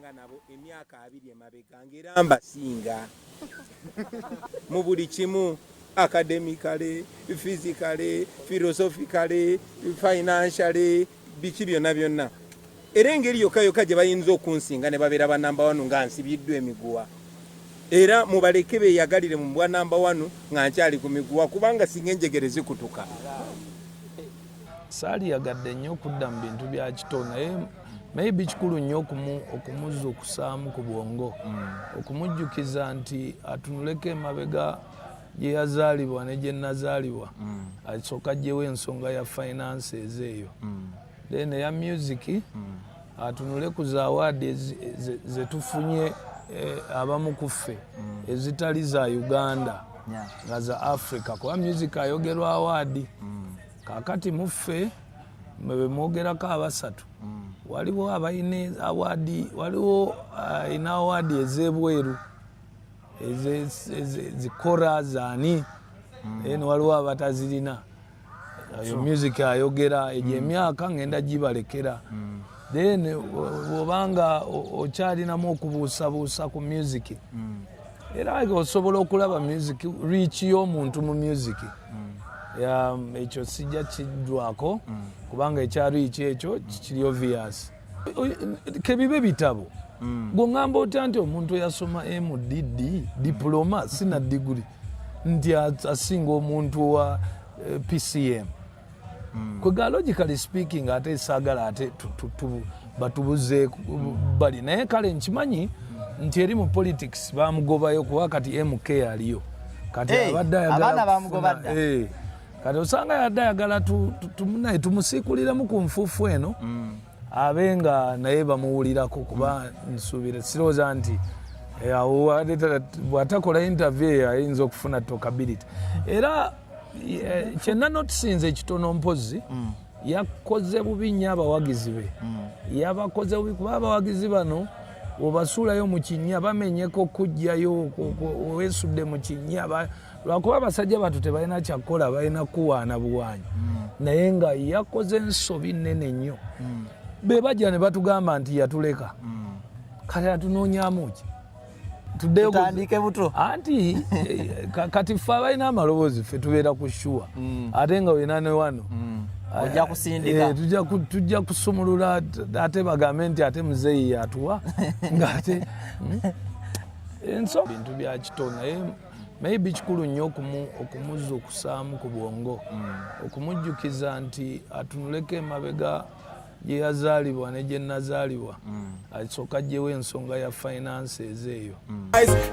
Nga nabo emyaka 20 emabega ng'era mbasinga mu buli kimu, academically, physically, philosophically, financially, biki byonna byonna. Era engeri yokka yokka gye bayinza okunsinga ne babeera ba number one nga nsibiddwa emiguwa. Era mubaleke beeyagalire mu bwa number one nga nkyali ku miguwa, kubanga singa enjegere zikutuka. Saaliyagadde nnyo okudda mu bintu bya kito, naye maybe kikulu nnyo okumuzuukusaamu ku bwongo, okumujjukiza nti atunuleko emabega gye yazaalibwa ne gye nazaalibwa, asooka aggyewo ensonga ya finances eyo. Then eya music, atunule ku za award ze tufunye, abamu ku ffe, ezitali za Uganda nga za Africa, kuba music ayogerwa award. Kakati muffe mwe bemwogerako abasatu, waliwo abalina award, waliwo alina award ez'ebweru, zikora zaani, then waliwo abatazirina. Oyo music ayogera egyo emyaka ngenda gibalekera. Then bwobanga okyalinamu okubuusabuusa ku music, era osobola okulaba music reach y'omuntu mu music. Ekyo sijja kiddwako, kubanga ekya reach ekyo kiri obvious. Kebibe bitabo, gweŋŋamba otya nti omuntu eyasoma MDD diploma, sina diguri, nti asinga omuntu wa PCM? Kwega logically speaking, ate saagala ate batubuze bali, naye kale nkimanyi nti eri mu politics bamugobayo, kuba kati MK aliyo kati. Hey, abadde ayagala abaana bamugoba dda. Kati osanga yadde ayagala naye tumusiikuliremu ku nfuufu eno, abe nga naye bamuwulirako, kuba nsuubira, sirowooza nti awo bw'atakola interview eyo ayinza okufuna talkability. Era kyenna notisinze ekitono, mpozi yakoze bubi nnyo abawagizi be, yabakoze bubi, kuba abawagizi bano obasuulayo mu kinnya bamenyeko okugjayo weesudde mu kinnya. Lwakuba abasajja batu tebalina kyakukola, balina kuwaana buwaanyi, naye nga yakoze ensobi nnene nnyo. Be bajja ne batugamba nti yatuleka, kati atunoonyamu ki? Tuddeyo Tutandike buto. Anti kati ffe abalina amaloboozi, ffe tubeera ku sure, ate nga wena ne wano Ojja kusindika. Tujja kusumulula, ate bagambe nti ate muzeeyi yatuwa, ngaate enso bintu bya kito, naye maybe kikulu nnyo okumuzuukusaamu ku bwongo, okumujjukiza nti atunuleko emabega gye yazaalibwa ne gye nazaalibwa, asooka aggyewo ensonga ya finances eyo.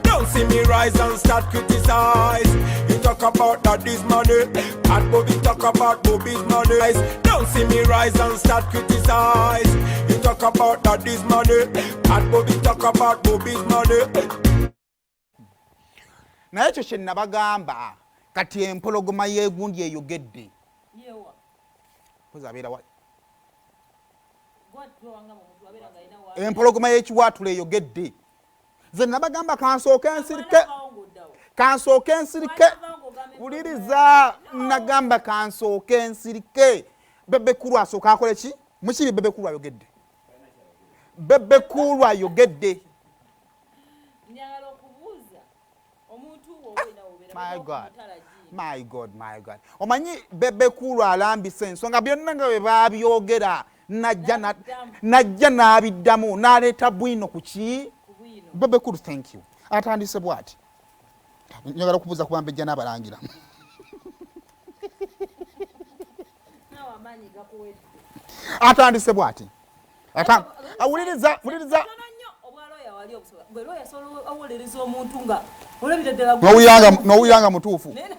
Don't see me rise and start criticize. You talk about daddy's money, and Bobby talk about Bobby's money. Don't see me rise and start criticize. You talk about daddy's money, and Bobby talk about Bobby's money. Naye ekyo kye nabagamba, kati empologoma y'egundi eyogedde. Yewa. Mpozi abeera wa? Gwatwawanga mu muntu abeera nga alina wa. Empologoma y'ekiwaatula eyogedde. Nze nabagamba kansooke nsirike. Bw'anavaawo ng'oddawo. Kansooke nsirike. Bw'anavaawo ng'ogamba. Wuliriza, nagamba kansooke nsirike, Bebe Cool asooka akole ki? Mukibi Bebe Cool ayogedde, Bebe Cool ayogedde. Njagala okubuuza omuntu wo wena obeera My God, my God, my God! Omanyi Bebe Cool alambisa ensonga byonna nga bwe babyogera, N'abiddamu. Najja n'abiddamu, n'aleeta bwino ku ki? Ku bwino. Bebe Cool, thank you. Atandise bw'ati: njagala okubuuza ku bambejja n'abalangira. Naawe amaanyi gakuwedde. Atandise bw'ati. Awuliriza, wuliriza. Tono nnyo obwa lawyer wali obusobola. Gwe lawyer osobola owolereza omuntu nga olabira ddala N'owulira nga mutuufu. Naye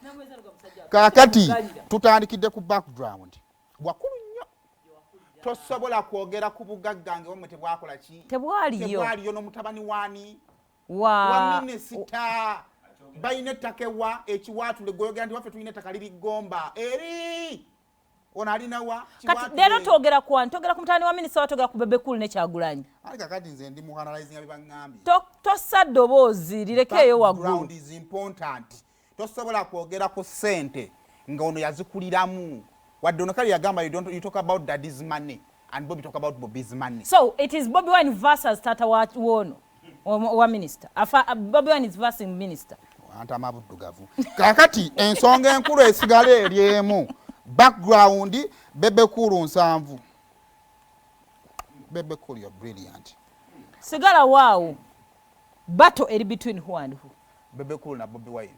namweza luga musajja. Kaakati Mugalira. tutandikidde ku background wakulu nnyo. Tosobola kwogera ku bugagga nga wamwe tebwakola ki? Tebwaliyo. Tebwaliyo. N'omutabani waani? Wa. Wa minisita balina ettaka ewa ekiwaatule. Gweyogera nti waffe tulina ettaka liri Gomba eri, ono alinawa? Kati leero twogera kwani? Twogera ku mutabani wa minisita, wa twogera ku Bebe Cool ne Kyagulanyi? Ali kakati nze ndi mu analyzing bye baŋŋambye. Tossa ddoboozi, lirekeeyo waggulu. Background is important. Tosobola kwogera ku ssente nga ono yazikuliramu, wadde ono kale yagamba, you don't, you talk about daddy's money. And Bobby talk about Bobby's money. So it is Bobby Wine versus tata wa wono wa minister. Afa Bobby Wine is versing minister. Antama buddugavu. Kakati ensonga enkulu esigala eri emu. Background Bebe Cool 7. Bebe Cool, you're brilliant. Sigala wow. Battle eri between who and who? Bebe Cool na Bobby Wine.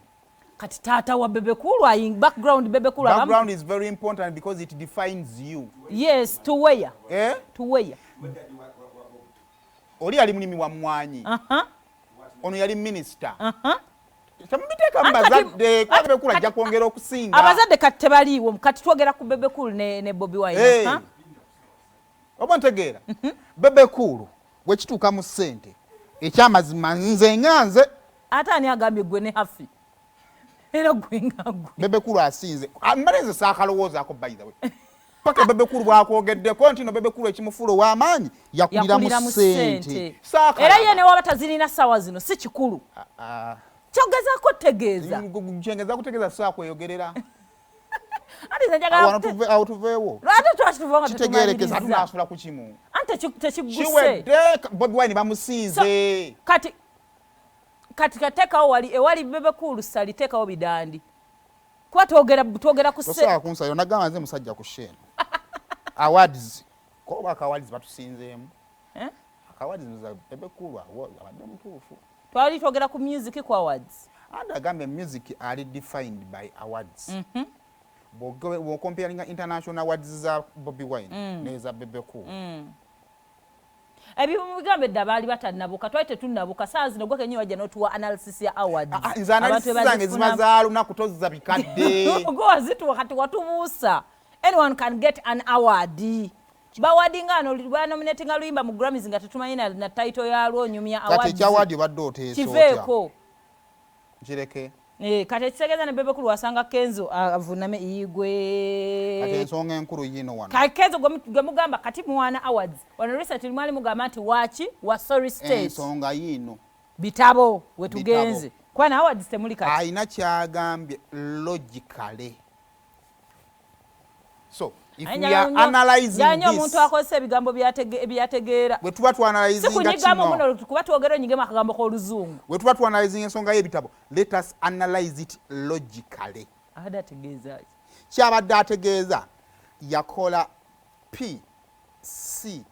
Kati tata wa Bebe Cool ayi background Bebe Cool. Background is very important because it defines you. Yes, to where? Eh? To where? Oli yali mulimi wa mmwanyi. Ono yali minister. Temubiteeka mu bazadde, kuba Bebe Cool ajja kwongera okusinga. Abazadde kati tebaliiwo, kati twogera ku Bebe Cool ne Bobby Wine. Hey. Oba ntegeera. Bebe Cool bwe kituuka mu ssente ekyamazima nze nga nze. Ate ani agambye gwe ne Hafi? Era gwe nga gwe. Bebe Cool asinze. Mbadde nze saakalowoozaako by the way. Paka Bebe Cool bw'akwogeddeko nti no Bebe Cool ekimufuula ow'amaanyi yakulira mu ssente. Era ye ne waba tazirina ssaawa zino si kikulu. Kyogezaako tegeeza. Kyengezaako tegeeza saa kweyogerera. Ate nze njagala Awo tuveewo. Lwaki twakituva nga Kitegeerekesa tetumaliriza? tunaasula ku kimu. Ante tekiguse. Kiwedde Bobi Wine bamusinze. Kati kateekawo wali ewali Bebe Cool sali teekawo bidandi. Kuba twogera ku Tosobola kunsalira nagamba nze musajja ku show eno. Awards. Ko aka awards batusinzeemu. Eh? Aka awards nza Bebe Cool abadde mutuufu. Twali twogera ku music ku awards. And agambye music ali defined by awards. Bw'okomparinga international awards za Bobi Wine n'eza Bebe Cool. Ebyo mubigambe dda baali batannabuka, twali tetunnabuka. Ssaawa zino gwe kennyini wajja n'otuwa analysis ya awards. Nze analysis Abantu zange ziba bazifuna- za lunaku tozza bikadde. Gwe wazituwa kati watubuusa. Anyone can get an award. Bawadinga ano banominatinga luyimba mu Grammys nga tetumanyi na title yalwo onyumya Kati awards. ekya award obadde oteesa otya? Kiveeko. Nkireke. Kati ekitegeeza ne Bebe Cool wasanga Kenzo avuname igwe. Kati ensonga enkulu yiino wano. Kati Kenzo gwe mugamba kati muwaana awards. Wano recently mwali mugamba nti waaki wa sorry state. Ensonga yiino. Bitabo we tugenze. Bitabo. Kuba na awards temuli kati. Alina kyagambye logically. So if Aye, we are analyzing njagala nnyo this, omuntu akozesa ebigambo ebyategeera. Bwe tuba twanalyzinga Si kunyigamu kino. muno, kuba twogera onyigemu akagambo k'oluzungu. Bwe tuba twanalyzinga ensonga y'ebitabo, let us analyze it logically. Abadde ategeeza ki? Kyabadde ategeeza yakola PCM.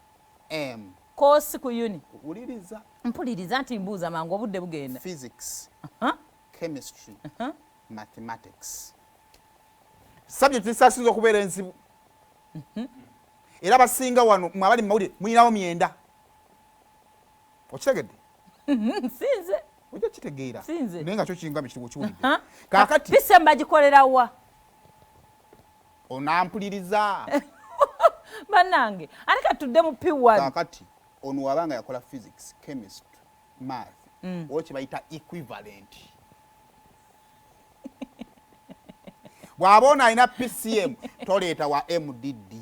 Koosi ku uni. Wuliriza. Mpuliriza nti mbuuza mangu obudde bugenda. Physics, chemistry, mathematics. Subject esasinze okubeera enzibu. Era abasinga wano mwe abali mu mawulire mulinawo myenda. Okitegedde? Nsinze. Ojja kitegeera. Sinze. Naye nga kyo kingambe kiri kiwulidde. Kaakati PCM bagikolera wa? Onampuliriza. Bannange, ate kati tudde mu P1. Kaakati ono wabanga yakola physics, chemistry, math, oba kye bayita equivalent. Bw'aba ono alina PCM, toleeta wa MDD.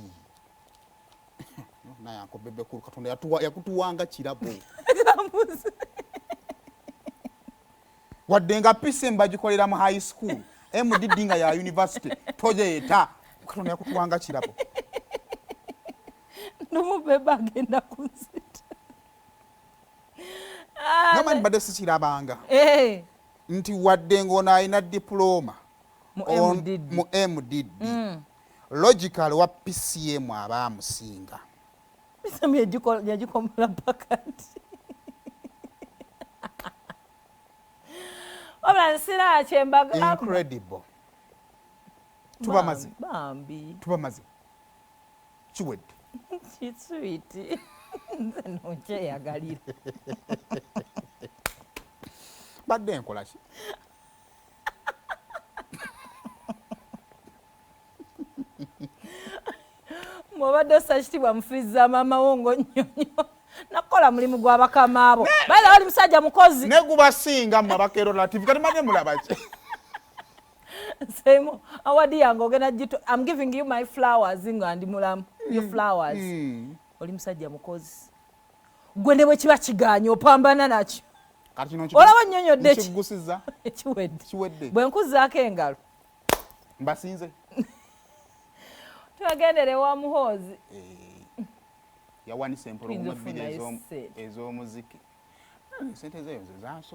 Naye Uncle Bebe Cool, Katonda yakutuwanga kirabo. Wadde nga PCM bagikolera mu high school, MDD nga ya university, toleeta. Katonda yakutuwanga kirabo. N'omubebe agenda kunzita. Ngamba mbadde sikirabanga. Nti wadde ng'ono alina diploma Mu MDD. mu MDD. Logical wa PCM aba amusinga. PCM yagikomola mpaka nti. Wabula nsira kye mbagamba. Incredible. Tubamaze. Bambi. Tubamaze. Kiwedde. Kiswiti. Nze nno nkyeyagalira. Badde nkola ki? Mwobadde ossa kitiibwa mufiiza maama wo ng'onnyonnyo. Nakukola mulimu gwa bakama abo. By the way, oli musajja mukozi. Ne gubasinga mmwe abakeera Latif, kati mbadde mulaba ki? Semo, award yange ogenda gito. I'm giving you my flowers nga ndi mulamu. Your flowers. Oli musajja mukozi. Gwe ne bwe kiba kigaanye opambana nakyo. Kati kino Olaba nnyonnyodde ki? nkiggusiza. Kiwedde. Kiwedde. Bwe nkuzzaako engalo. Mbasinze. Twagendere wa Muhoozi. Yawanisa empologoma Tuyinza bbiri okufunayo ssente. ez'omuziki. Sente zeeyo ze zansoba.